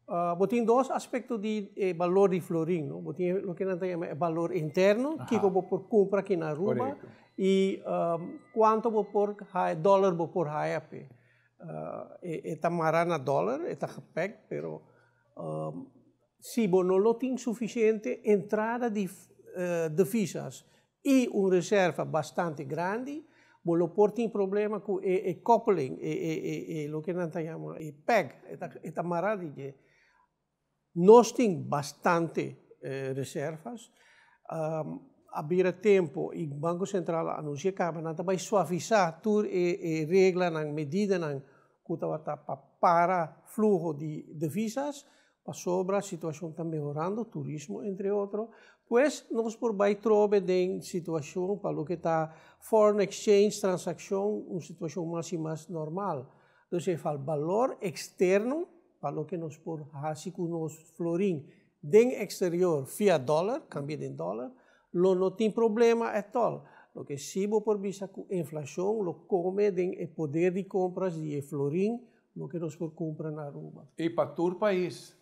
bo tin dos aspecto di e balor di florin, no? Bo tin loke nan ta yama e balor interno, kiko bo por cumpra aki na Aruba, y cuanto bo por haya, dollar bo por haya p'e. E ta mara na dollar, e ta gepekt, pero si bo no lo tin suficiente entrada di divisas y un reserva bastante grandi, bo lo por tin problema cu e koppeling, e loke nan ta yama e peg, e ta mara di dje. Nos tin bastante reservas, a bira tempo y Banco Central a anuncia caba nan ta bay suavisa tur e reglanan, medidanan cu tabata pa para fluho di divisas, Pasobra situacion ta mehorando, turismo entre otro, pues nos por bay trobe den situacion pa loke ta foreign exchange transaccion un situacion mas y mas normal. Dus e fal balor externo pa loke nos por haci cu nos florin den exterior via dollar, cambia den dollar, lo no tin problema at all. Loke si bo por bisa cu inflacion lo come den e poder di compras di e florin Loke nos por cumpra na Aruba. Y pa tur pais.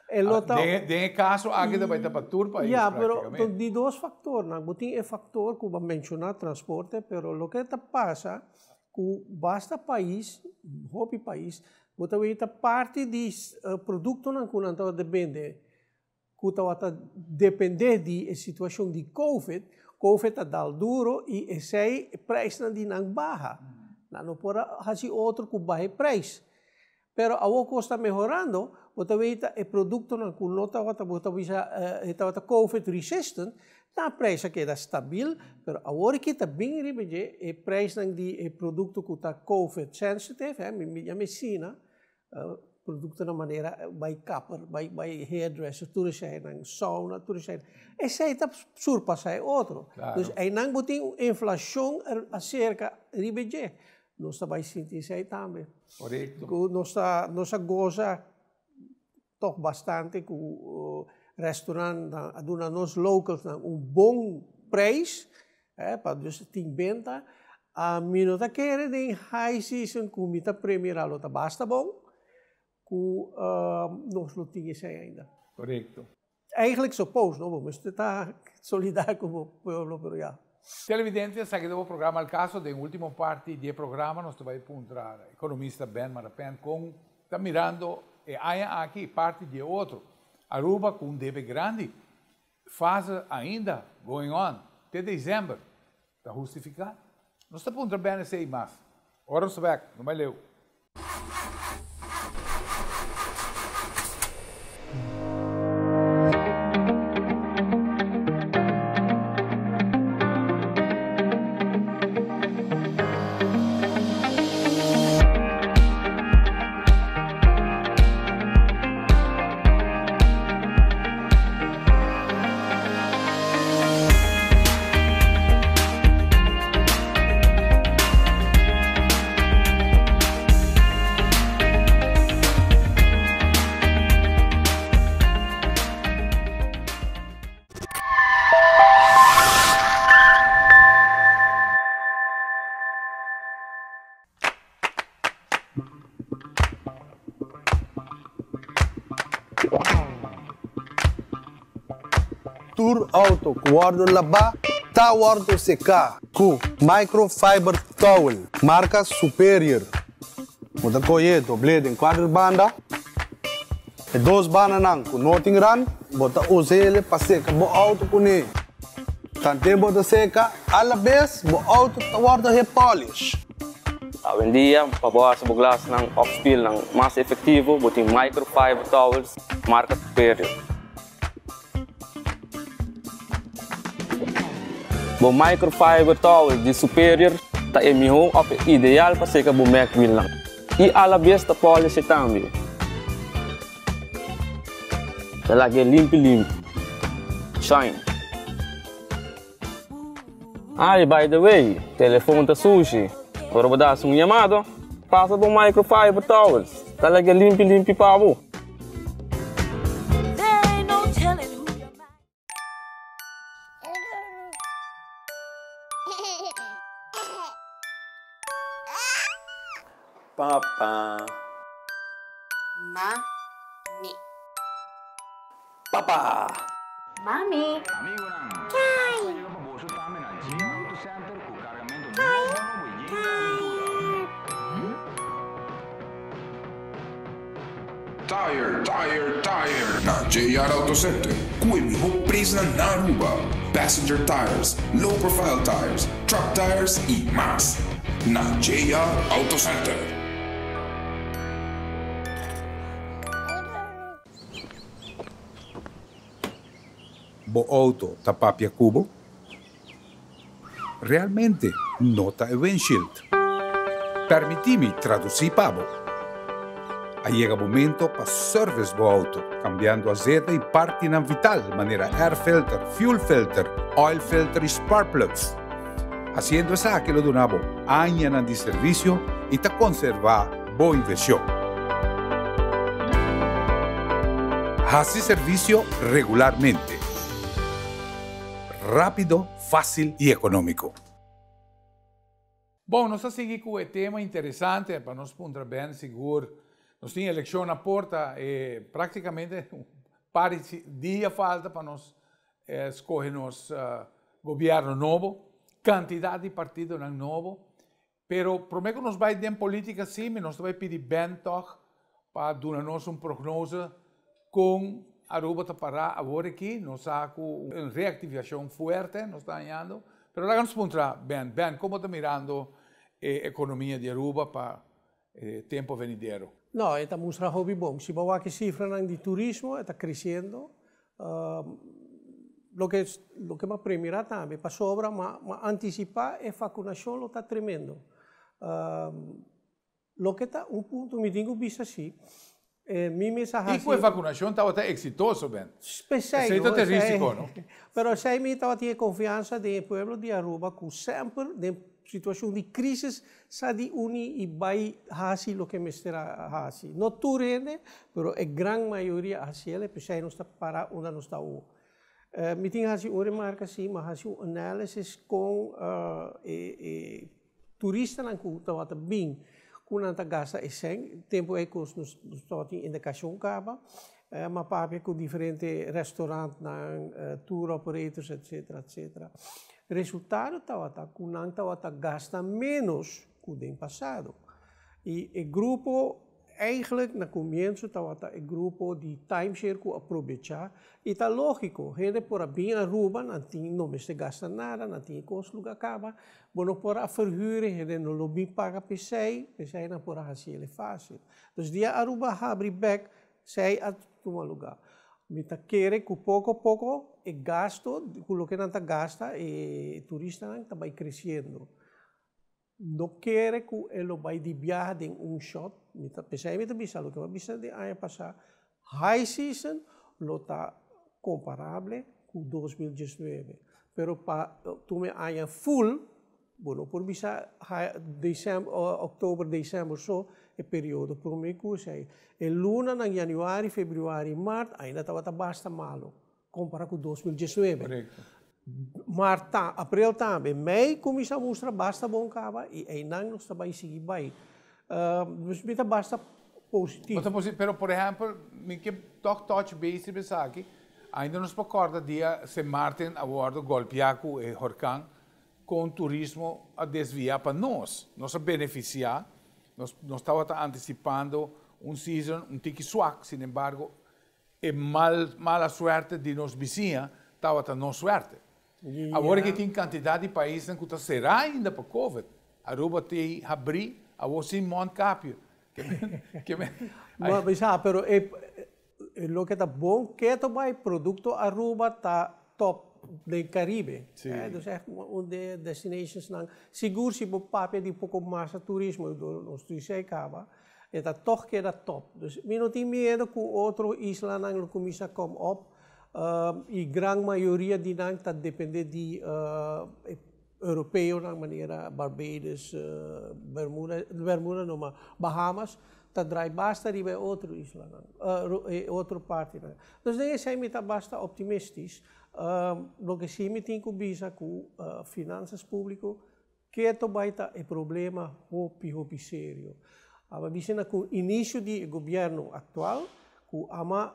E lo ta. Den e caso aki ta bay ta pa tur pais Ya, pero di dos factornan. Bo tin e factor cu bo a menciona, transporte, pero loke ta pasa cu basta pais, hopi pais, bo ta weta parti di productonan cu nan tabata bende cu tabata depende di e situacion di Covid, Covid a dal duro y esey e prijsnan di nan baha. Nan no por a haci otro cu baha e prijs. Pero awor cos ta mehorando, bo ta weta e productonan cu no tabata, bo ta bisa e tabata Covid resistant, nan prijs a keda stabil, pero awor aki ta bin riba dje e prijsnan di e producto cu ta Covid sensitive, mi yama asina, Productonan manera bai kapper, bai bai hairdresser, tur eseinan, sauna, tur eseinan. Esei ta surpasá e otro. Dus einan bo tin un inflashon aserka riba dje. Nos ta bai sinti esei tambe. Korekto. Ku nos ta nos a gosa tòg bastante ku restaurantnan a duna nos localsnan un bon preis pa dus tin benta. Ami no ta kere den high season ku mi ta premira lo ta basta bon ku nos lo tin esei ainda. Korekto. Eigenlijk suppose no, bo mester ta solidario ku bo pueblo pero ya. Televidente, esaki ta bo programa Al Caso. Den ultimo parti di e programa nos ta bai puntra ekonomista Ben Marapen kon ta mirando e aña aki i parti di e otro. Aruba ku un debe grandi, fase ainda going on te december. Ta hustifiká? Nos ta puntra Ben esei mas. Ora nos ta bek, no bai leu. Tur auto ku wòrdu labá ta wòrdu seká ku microfiber towel marka Superior. Bo ta kohe doblé den kuater banda. E dos bandanan ku no tin rand bo ta usa el pa seka bo auto kuné. Tanten bo ta seka, alabes bo auto ta wòrdu hepolish. Awendia, pa bo hasi bo glasnan òf spilnan mas efektivo, bo tin microfiber towels marka Superior. Bo microfiber towel di Superior ta e mihó òf e ideal pa seka bo mèkwilnan. I alabes ta polish e tambe. Ta lag'é limpi limpi. Shine. Ay, by the way, telefon ta sushi. Ora bo da hasi un yamado, pasa bo microfiber towels. Ta lag'é limpi limpi pa bo. Papa. Mami. Papa. Mami. Tire, tire, tire na JR Auto Center cu e miho prijsnan na Aruba. Passenger tires, low profile tires, truck tires y mas. Na JR Auto Center. Bo auto ta papia cu bo? Realmente no ta e windshield. Permití mi tradusí pa bo. A yega momento pa service bo auto, cambiando azeta y partinan vital manera air filter, fuel filter, oil filter y spark plugs. Haciendo esaki lo duna bo añanan di servicio y ta conserva bo inversion. Haci servicio regularmente. Rápido, fácil y económico. Bon, nos ta sigui cu e tema interesante pa nos puntra Ben sigur. Nos tin eleccion na porta, e practicamente un par di dia falta pa nos scoge nos gobierno nobo, cantidad di partidonan nobo. Pero prome cu nos bay den politica si, mi nos ta bay pidi Ben toch pa duna nos un prognose con Aruba ta para awor aki. Nos sa cu un reactivacion fuerte nos ta hañando. Pero laga nos puntra Ben. Ben, como ta mirando e economia di Aruba pa e tempo venidero? No, e ta mustra hopi bon. Si bo wak e cifranan di turismo, e ta creciendo. Loke loke m'a premira tambe, pasobra m'a m'a antisipá e vakunashon lo ta tremendo. Loke ta un punto mi tin ku bisa si, mi mes a I hasi. ku e vakunashon tabata eksitoso, Ben. P'esei Esei no, ta esei. risiko, no? Pero esei mi tabatin e konfiansa den e pueblo di Aruba ku semper den situashon di krisis sa di uni i bai hasi loke mester a hasi. No tur hende, pero e gran mayoria a hasi el, p'esei nos ta para unda nos ta awo. Mi tin hasi un remarka si, mi a hasi un análisis kon e turistanan ku tabata bin ku nan ta gasta e sèn, tempu ei ku nos tabatin indikashon kaba, mi a papia ku diferente restaurantnan, tour operators, etcetera, etcetera. Resultado tabata ku nan tabata gasta ménos ku den pasado. I e grupo eigenlijk na komienso tabata e grupo di timeshare ku a probechá i ta lógiko, hende por a bin Aruba, nan tin no mester gasta nada, nan tin e kos lugá kaba, bo no por a verhuur e hende no lo bin paga p'esei, p'esei nan por a hasi el e fásil. Dus dia Aruba habri bèk Esei a tuma lugá. Mi ta kere ku poko poko e gasto, ku loke nan ta gasta e turistanan ta bai kresiendo. No kere ku e lo bai di biaha den un shòt. Mi ta, p'esei mi ta bisa loke mi a bisa den aña pasá, high season lo ta komparable ku 2019. Pero pa tuma e aña full, Bo no por bisa december, october, december so e periodo prome cu esey. E lunanan januari, februari y maart ainda tabata basta malo compara cu 2019. Correcto. Maart ta, april tambe. Mei cuminsa mustra basta bon caba y eynan nos ta bay sigui bay. Dus mi ta basta positivo. Bo ta positivo, pero por ehempel mi ke toch touch base riba esaki, ainda nos por corda dia Sint Maarten a wordo golpea cu e horcan Kon turismo a desviá pa nos? Nos a benefisiá, nos nos tabata antisipando un season un tiki swak, sinembargo e mal mala suerte di nos bisiña tabata nos suerte. Awor ke tin kantidat di paisnan ku ta será ainda pa covid, Aruba tei habrí awor sin mondkapje. Ke men ke men. Bo a bisa, pero e loke ta bon keto bai produkto Aruba ta top. den Caribe. Dus echt un di destinations nan. Sigur si bo papia di poco mas turismo, nos tur esey caba, e ta toch keda top. Dus mi no tin miedo cu otro islanan lo cuminsa come up y gran mayoria di nan ta depende di europeonan manera Barbados, Bermuda, Bermuda no ma Bahamas, ta draai basta riba e otro islanan, e otro partinan. Dus den esey mi ta basta optimistisch. Loke si mi tin cu bisa cu finanzas publico keto bay ta e problema hopi hopi serio. Aba bisa na cu inicio di e gobierno actual cu ama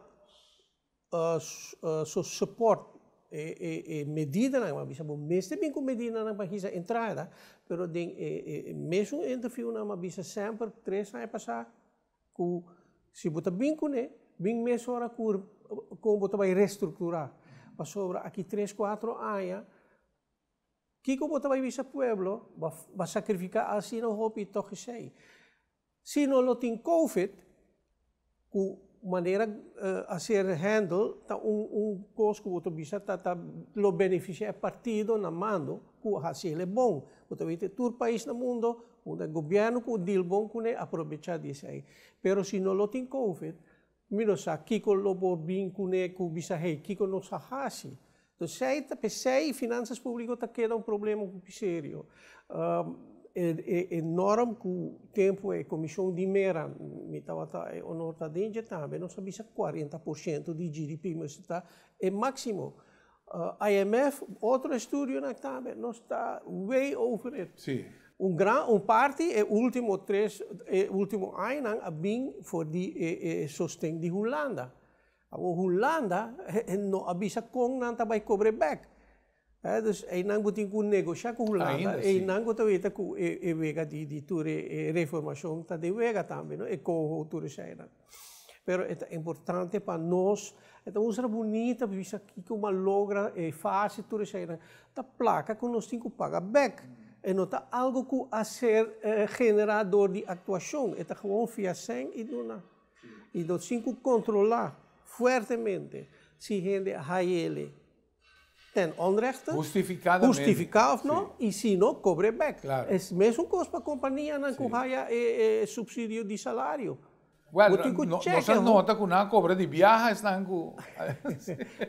so support e medidanan, a bisa bo mester bin cu medidanan pa hisa entrada, pero den e mesun interviewnan a bisa semper 3 aña pasa cu si bo ta bin cune, bin mesora cu con bo ta bay restructura. Pasobra aki 3, 4 aña, kico bo ta bay bisa pueblo, ba sacrifica asina hopi toch esey. Si no lo tin COVID, cu manera a ser handle, ta un cos cu bo ta bisa ta lo beneficia e partido na mando, cu haci ele bon. Bo ta wete tur pais na mundo, unda gobierno cu deal bon cune aprovecha di esey. Pero si no lo tin COVID, mi no sa kico lo por bin cune cu bisa hey, kico no sa hasi. Dus esey ta, p'esey finanzas publico ta keda un problema serio. E norm cu tempo e comision di Mera, mi tabata e honor ta den tambe, nos a bisa 40% di GDP, mas ta e maximo. IMF, otro estudio na tambe, nos ta way over it. Un parte, e ultimo 3, e ultimo aña, a bin for di e sosten di Hulanda. Awo Hulanda no a bisa con nan ta bay cobre back. Dus einan bo tin cu negocia cu Hulanda. Ainda, si. Einan cu ta weta cu e wega di tur e reformacion ta de wega tambe, no? E coho tur esey. Pero ta importante pa nos, ta un bunita, bisa cu m'a logra e fase tur esey. Ta placa cu nos tin cu paga back. E no ta algo cu a ser generador di actuacion. E ta gewoon via sen y duna. Y nos tin cu controla fuertemente si hende hayele ten onrechte. Justificadamente. Justificado of no, y si no, cobre back. E mesun cos pa compania nan cu haya subsidio di salario. Well, Bo tin cu no, check, no nota cu nan cobra di biaha esnan cu.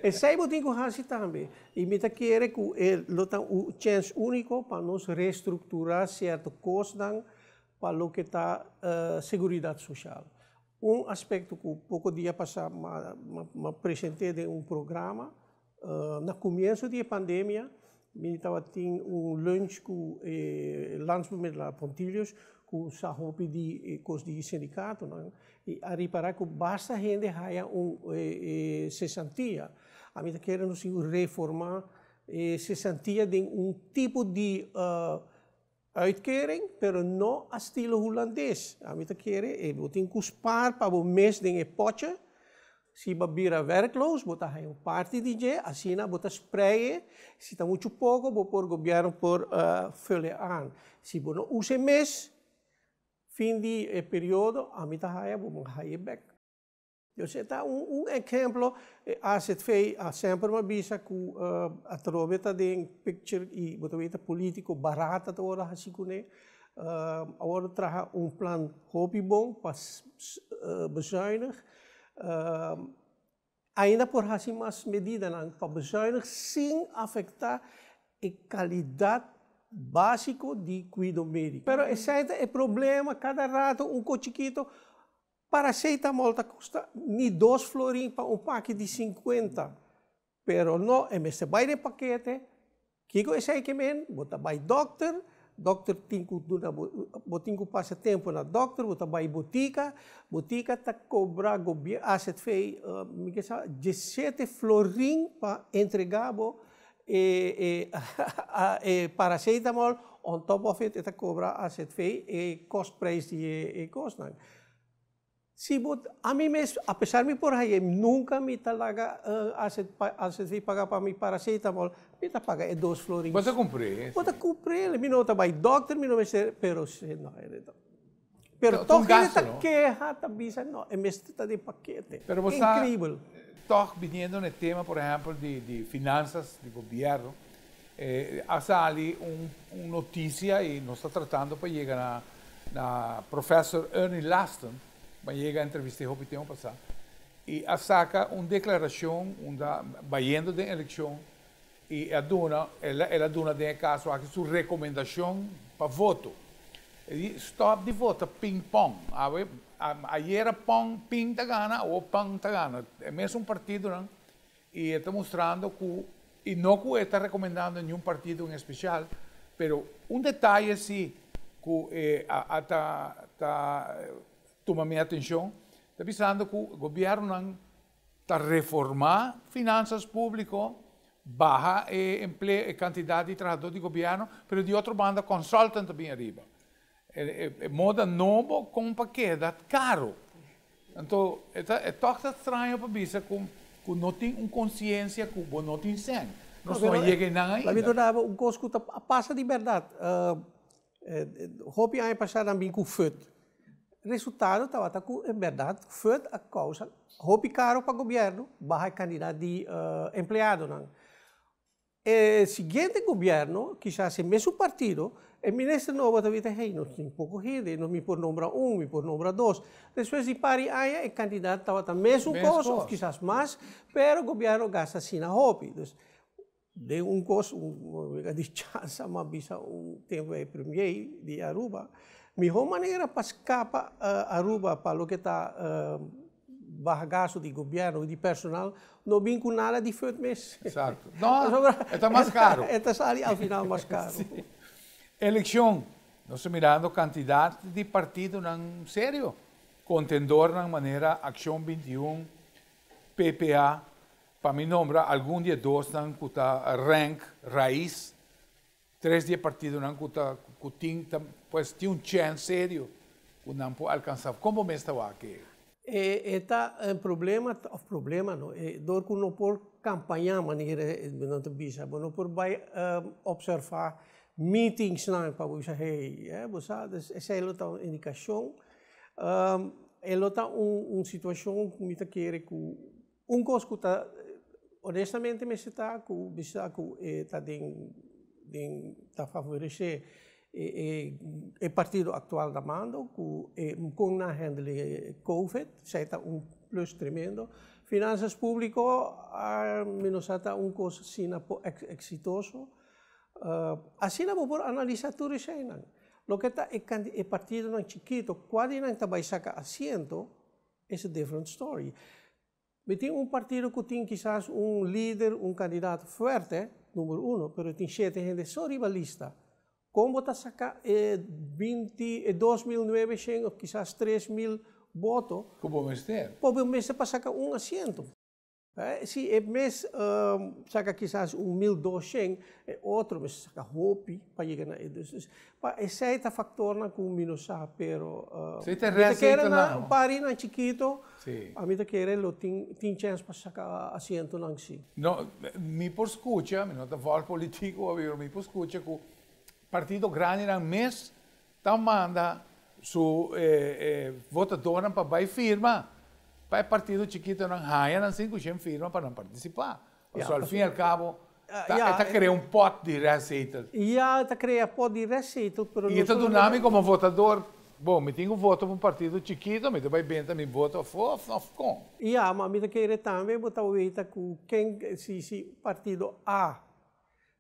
Esey bo tin cu hasi tambe. Y mi ta kere cu lo ta un chance unico pa nos restructura cierto cosnan pa loke ta seguridad social. Un aspecto cu poco dia pasa m'a presenta den un programa, na comienso di pandemia, mi tabatin un lunch cu landsbemiddelaar Pontilius, cu sa hopi di cos di sindicato, no? Y a ripara cu basta hende haya un cessantia. Ami ta kere nos reforma cessantia di un tipo di uitkering, pero no a estilo hulandes. Ami ta kere, bo tin cu spaar pa bo mes den e potje. Si bo bira werkloos, bo ta haya un parti di dje, asina bo ta spreiden. Si ta mucho poco, bo por gobierno por vullen aan. Si bo no usa mes, fin di periodo, ami ta haya, bo haya back. Dus ta un ehempel, AZV a semper m'a bisa cu atrobe ta den picture y bo ta weta politico barata ta ora hasi cune. Awor traha un plan hopi bon pa bezuinig. Ainda por hasi mas medidanan pa bezuinig sin afecta e calidad basico di cuido medico. Pero esey ta e problema, cada rato un cos chikito, paracetamol ta costa ni 2 florin pa un paki di 50. Pero no, e mester bay den pakete, kico esey kiermen, bo ta bay dokter, dokter tin cu duna, bo tin cu pasa tempo na dokter, bo ta bay botica, botica ta cobra AZV, mi ke sa, 17 florin pa entrega bo e paracetamol, on top of it, ta cobra AZV e kostprijs di e cosnan. Si bo, ami mes, apesar mi por haya, nunca mi ta laga AZV paga pa mi paracetamol, mi ta paga e 2 florin. Bo ta cumpra. Bo ta cumpra, mi no ta bay dokter, mi no mester, pero si, no, pero Ta un toch ele gasto, ta no? keha, ta bisa, no, e mester ta den pakete. Pero bo sa- Increibel. Toch biniendo na e tema, por ehempel, di finanzas di gobierno, a sali un noticia y nos ta tratando pa yega na Professor Ernie Laston, pa yega a entrevist'e hopi tempo pasa, y a saca un declaracion unda bayendo den eleccion y a duna, el a duna den e caso aki su recomendacion pa voto. E di, Stop di vota ping-pong. Awe, ayera pong, ping ta gana, awo pang ta gana. E mesun partidonan y e ta mustrando cu, y no cu e ta recomendando niun partido en especial, pero un detaye si cu e a ta ta tuma mi atencion, ta bisando cu gobiernonan ta reforma finanzas publico, baha e empleo, e cantidad di trahador di gobierno, pero di otro banda consultant ta bin ariba. E moda nobo con pa keda caro. Anto e ta e toch ta straño pa bisa cu cu no tin un conciencia cu bo no tin cen. Nos no a yega einan ainda. Labi ta daba un cos cu ta pasa di berdad. Hopi aña pasá nan bin ku FUD. Resultado tabata ku en bèrdat FUD a kousa hopi karo pa gobièrnu baha e kandidat di empleadonan. E siguiente gobièrnu, kisas e mesun partido, e minister nobo ta bisa, hey, nos tin poko hende, nos mi por nombra un, mi por nombra dos. Despues di par di aña e kandidat tabata mesun kos òf kisas mas, pero gobièrnu gasta asina hopi. Dus Den un kos, un wega di chansa, m'a bisa un tempu e premier di Aruba, mihó manera pa skapa Aruba pa loke ta baha gasto di gobièrnu i di personal, no bin ku nada di fut mes. Exacto. No, e ta mas karu. E ta sali al final mas karu. Si. Elekshon, nos ta mirando kantidat di partidonan serio, kontendornan manera Akshon 21, PPA, Pa mi nombra algun di e dosnan ku ta rank rais, tres di e partidonan ku ta ku tin ta pues tin un chèns serio ku nan por alkansá. Kon bo mes ta wak e? E ta un problema òf problema no, e dor ku no por kampañá manera nan ta bisa, bo no por bai opservá meetingsnan pa bo bisa hey, bo sa, esei lo ta un indikashon. E lo ta un situashon ku mi ta kere ku Un kos ku ta honestamente mester ta ku bisa ku e ta den den ta favoresé e e e partido aktual na mando ku e kon nan handle e covid esei ta un plus tremendo. Finansas públiko mi no sa ta un kos asina eksitoso. Asina bo por analisá tur eseinan. Loke ta e e partidonan chikito kua di nan ta bai saka asiento It's a different story. Mi tin un partido cu tin kisas un lider, un candidato fuerte, numero uno, pero tin shete hende so riba lista. Con bo ta saca e binti, e 2900 of kisas 3000 boto? Cu bo mester. Cu bo mester pa saca un asiento. Si e mes saka kisas un 1200, e otro mester saka hopi pa yega na e dus. Dus pa esei ta faktornan ku mi no sa, pero mi ta kere na parinan chikito, ami ta kere lo tin tin chèns pa saka asientonan si. No, mi por skucha, mi no ta vòlg politiko, pero mi por skucha ku partido grandinan mes Ta manda su votadornan pa bai firma, pa e partido chikitonan haña nan 500 firma pa nan partisipá. Pasobra al fin y al cabo ta e ta crea un pot di restzetel. Ya, e ta crea pot di restzetel, pero Y e ta duna mi como votador, bon, mi tin cu vota pa un partido chikito, mi ta bai benta mi voto afó of of con? Ya, ma mi ta kere tambe bo ta weta cu ken, si si partido A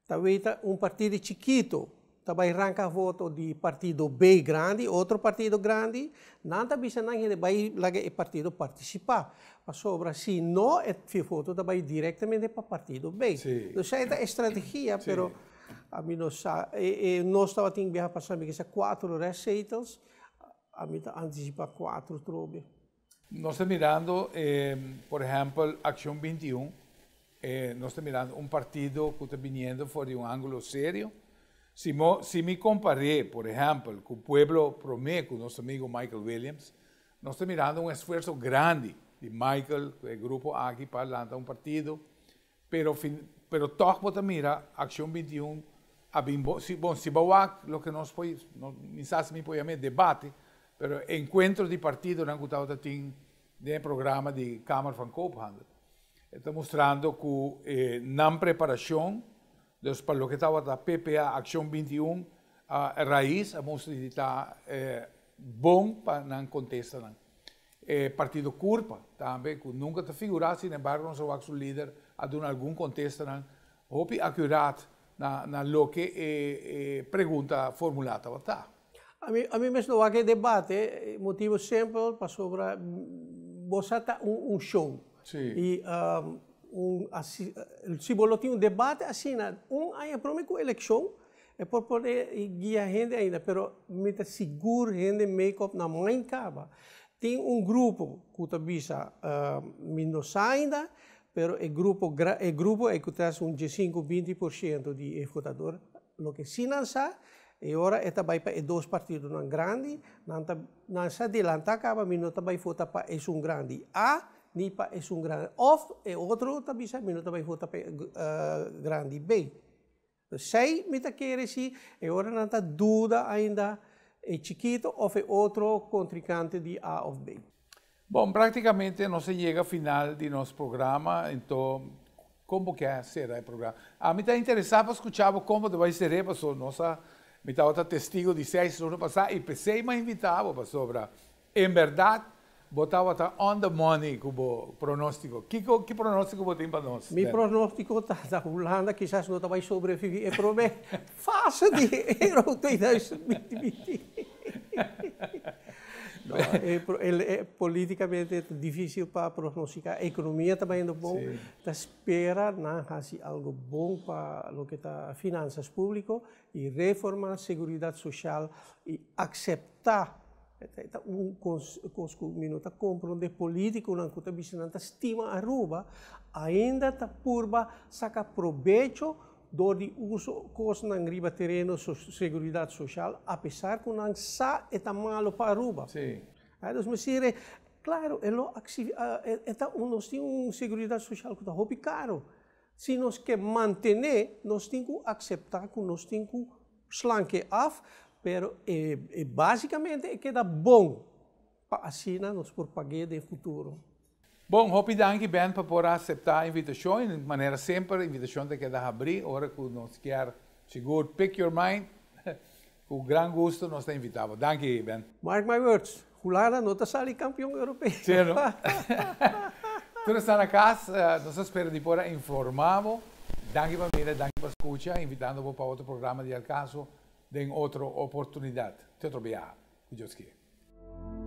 Ta weta un partido chikito ta bai ranka voto di partido B grandi, otro partido grandi, nan ta bisa nan hende bai laga e partido participa, pasobra si no e voto ta bai directamente pa partido B. Dus esei ta e strategia, pero ami no sa, e nos tabatin biaha pasa mi kisa cuatro restzetels, ami ta anticipa cuatro trobe. Nos ta mirando, por ehempel, Accion 21, nos ta mirando un partido cu ta biniendo for di un angulo serio. Si mo, si mi compar'é, por ehempel, cu Pueblo Prome, cu nos amigo Michael Williams, nos ta mirando un esfuerso grandi di Michael cu e grupo aki pa lanta un partido, pero fin, pero toch bo ta mira Accion 21 a bin bo, si, bon, si bo wak loke nos por, no, mi sa si mi por yam'é debate, Pero encuentro di partidonan cu tabata tin den e programa di Kamer van Koophandel. E ta mustrando ku e nan preparashon, dus pa loke tabata PPA Akshon 21, a rais a mustra di ta bon pa nan kontestanan. E partido Curpa tambe ku nunka ta figurá, sinembargo nos a wak su lider a duna algun kontestanan hopi akurat na na loke e e pregunta formulá tabata. Ami ami mes no wak e debate, motibu simpel pasobra bo sa ta un un show. I un asi si bo lo tin un debate asina un aña prome ku elekshon e por pone guia hende ainda pero mi ta sigur hende make up nan mind kaba. Tin un grupo ku ta bisa mi no sa ainda pero e grupo e grupo ei ku ta un diesinku 20% di e votador loke si nan sa E ora e ta bai pa e dos partidonan grandi, nan ta nan sa delantá kaba mi no ta bai vota pa esun grandi A ni pa esun grandi òf e otro ta bisa mi no ta bai vota pa e grandi B. Esei mi ta kere si e ora nan ta duda ainda e chikito òf e otro kontrinkante di A òf B. Bon, práktikamente nos a yega final di nos programa, enton kon bo ke sera e programa? Ami ta interesá pa skucha bo kon bo ta bai ser'é, pasobra nos a, mi tabata testigo di seis luna pasá i p'esei mi a invitá bo, pasobra en bèrdat bo tabata on the money ku bo pronóstiko. Kiko, ki pronóstiko bo tin pa nos, Mi Ben? pronóstiko ta ta Hulanda kisas no ta bai sobreviví e promé fase di Euro 2020. No, e, e, politicamente ta dificil pa pronostica. Economia ta bayendo bon. Sí. Ta spera nan hasi algo bon pa loke ta finanzas publico y reforma seguridad social y acepta. Ta un cos, cos cu mi no ta comprende politiconan cu ta bisa nan ta stima Aruba, ainda ta purba saca probecho Dor di uso kosnan riba tereno seguridat soshal apesar ku nan sa e ta malo pa Aruba. Sí. Dus mi sire, klaro e lo e ta un nos tin un seguridat soshal ku ta hopi karo. Si nos ke mantené nos tin ku akseptá ku nos tin ku slanke af, pero e e basikamente e keda bon. Pa asina nos por pag'é den futuro. Bon, hopi danki Ben pa por a acepta invitacion y manera semper invitacion ta keda habri ora cu nos kier sigur pick your mind cu gran gusto nos ta invita bo. Danki Ben. Mark my words, Hulanda no ta sali campeon europeo. Sí no. Tur esnan na cas, nos ta spera di por a informa bo. Danki pa mira, danki pa scucha, invitando bo pa otro programa di Al Caso den otro oportunidad. Te otro biaha, cu Dios kier.